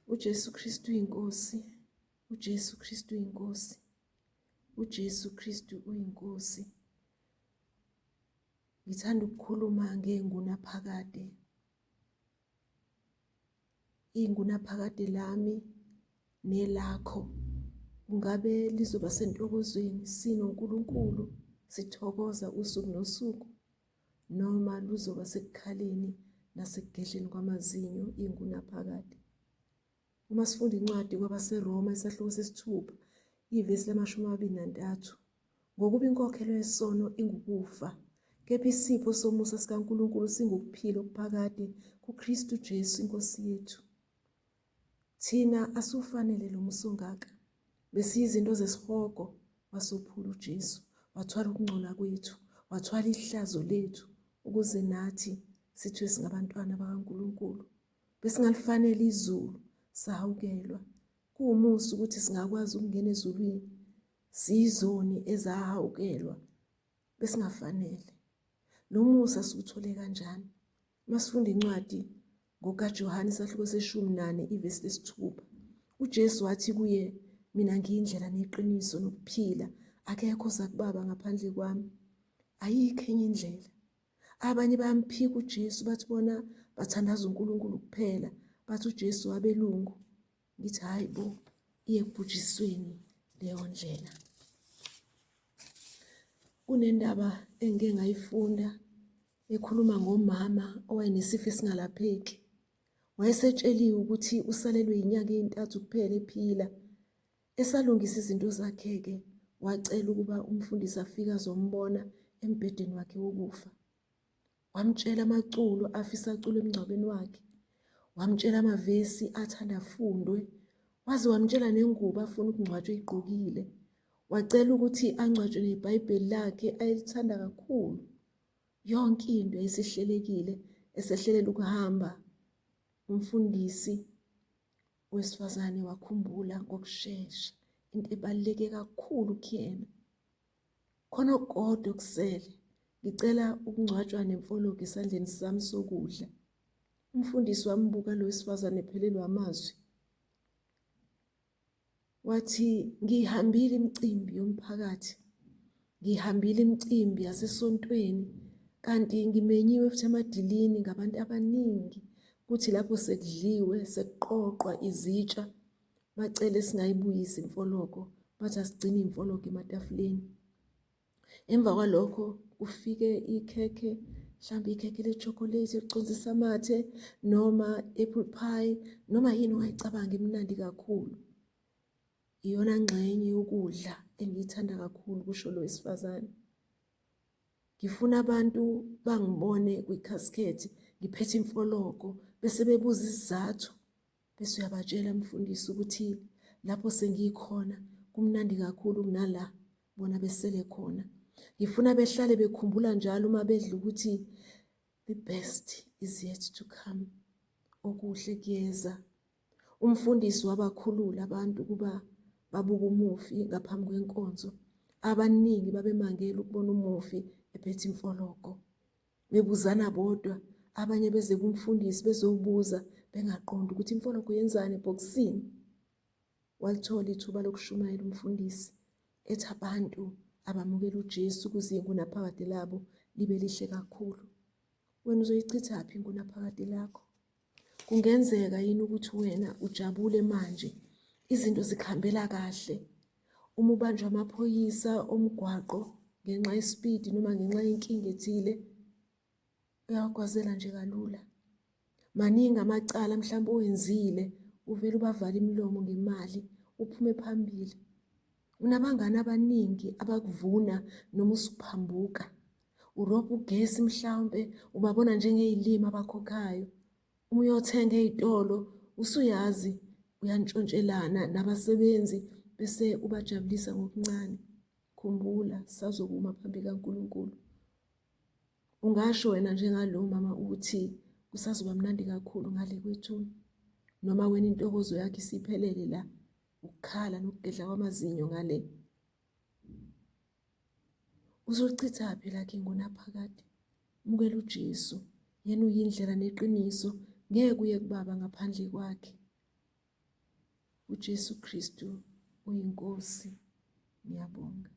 UJesu Kristu uyinkosi. UJesu Kristu uyinkosi. UJesu Kristu uyinkosi. Ngithanda ukukhuluma ngengunaphakade. Ingunaphakade lami nelakho kungabe lizoba sentokozweni sinoNkulunkulu sithokoza usuku nosuku noma luzoba sekukhaleni nasekugedleni kwamazinyo ingunaphakade. Uma sifunda incwadi kwabaseRoma isahluko sesithupha ivesi lamashumi amabili nantathu ngokuba inkokhelo yesono ingukufa kepha isipho somusa sikaNkulunkulu singukuphila okuphakade kuKristu Jesu inkosi yethu. Thina asiwufanele lo musa ongaka. Besiyizinto zesihogo wasophula uJesu, wathwala ukungcola kwethu, wathwala ihlazo lethu ukuze nathi sithiwe singabantwana bakaNkulunkulu. Besingalifanele izulu, sahawukelwa. Kuwumusa ukuthi singakwazi ukungena ezulwini. Siyizoni ezahawukelwa. Besingafanele. Lo musa siwuthole kanjani? Masifunda incwadi ngokaJohane isahluko seshumi nane ivesi lesithupha. UJesu wathi kuye, mina ngiyindlela neqiniso nokuphila, akekho oza kuBaba ngaphandle kwami. Ayikho enye indlela. Abanye bayamphika uJesu bathi bona bathandaza uNkulunkulu kuphela, bathi uJesu wabelungu. Ngithi hayi bo, iye ekubhujisweni leyo ndlela. Kunendaba engike ngayifunda ekhuluma ngomama owayenesifo esingalapheki. Wayesetsheliwe ukuthi usalelwe yinyanga eyintathu kuphela ephila. Esalungisa izinto zakhe-ke, wacela ukuba umfundisi afike azombona embhedeni wakhe wokufa. Wamtshela amaculo afisa aculwe emngcwabeni wakhe. Wamtshela amavesi athanda afundwe. Waze wamtshela nengubo afuna ukungcwatshwa eyigqokile. Wacela ukuthi angcwatshwe neBhayibheli lakhe ayelithanda kakhulu. Yonke into yayisihlelekile esehlelela ukuhamba. Umfundisi wesifazane wakhumbula ngokushesha into ebaluleke kakhulu kuyena. Khona okukodwa okusele, ngicela ukungcwatshwa nemfologo esandleni sami sokudla. Umfundisi wambuka lo wesifazane ephelelwa amazwi. Wathi, ngiyihambile imicimbi yomphakathi, ngiyihambile imicimbi yasesontweni, kanti ngimenyiwe futhi emadilini ngabantu abaningi. Kuthi lapho sekudliwe, sekuqoqwa izitsha, bacele singayibuyisi imfologo, bathi asigcine imfologo ematafuleni. Emva kwalokho kufike ikhekhe mhlawumbe ikhekhe le-chocolate eliconsisa amathe noma apple pie noma yini ongayicabanga imnandi kakhulu. Iyona ngxenye yokudla engiyithanda kakhulu kusho lo wesifazane. Ngifuna abantu bangibone kwi-casket ngiphethe imfologo bese bebuza isizathu bese uyabatshela mfundisi ukuthi lapho sengikhona kumnandi kakhulu kunala bona besele khona. Ngifuna behlale bekhumbula njalo uma bedla ukuthi the best is yet to come. Okuhle kuyeza. Umfundisi wabakhulula abantu ukuba babuke umufi ngaphambi kwenkonzo. Abaningi babemangele ukubona umufi ephethe imfologo. Bebuzana bodwa, abanye beze kumfundisi bezobuza bengaqondi ukuthi imfologo yenzani ebhokisini. Walithola ithuba lokushumayela umfundisi ethi abantu abamukela uJesu ukuze ingunaphakade labo libe lihle kakhulu. Wena uzoyichithaphi ingunaphakade lakho? Kungenzeka yini ukuthi wena ujabule manje izinto zikuhambela kahle uma ubanjwa amaphoyisa omgwaqo ngenxa yesipidi noma ngenxa yenkinga ethile uyawagwazela nje kalula. Maningi amacala mhlawumbe owenzile uvele ubavale imilomo ngemali uphume phambili. Unabangani abaningi abakuvuna noma usuphambuka. Urobha ugesi mhlawumpe ubabona njengey'limi abakhokhayo. Uma uyothenga ey'tolo usuyazi uyantshontshelana nabasebenzi bese ubajabulisa ngokuncane. Khumbula sazokuma phambi kaNkulunkulu. Ungasho wena njengalo mama ukuthi kusazoba mnandi kakhulu ngale kwethuna noma wena intokozo yakho isiphelele la ukukhala nokugedla kwamazinyo ngale. Uzolichithaphi lakhe ngonaphakade? Mukela uJesu, yena uyindlela neqiniso, ngeke uye kubaba ngaphandle kwakhe. UJesu Kristu uyiNkosi. Ngiyabonga.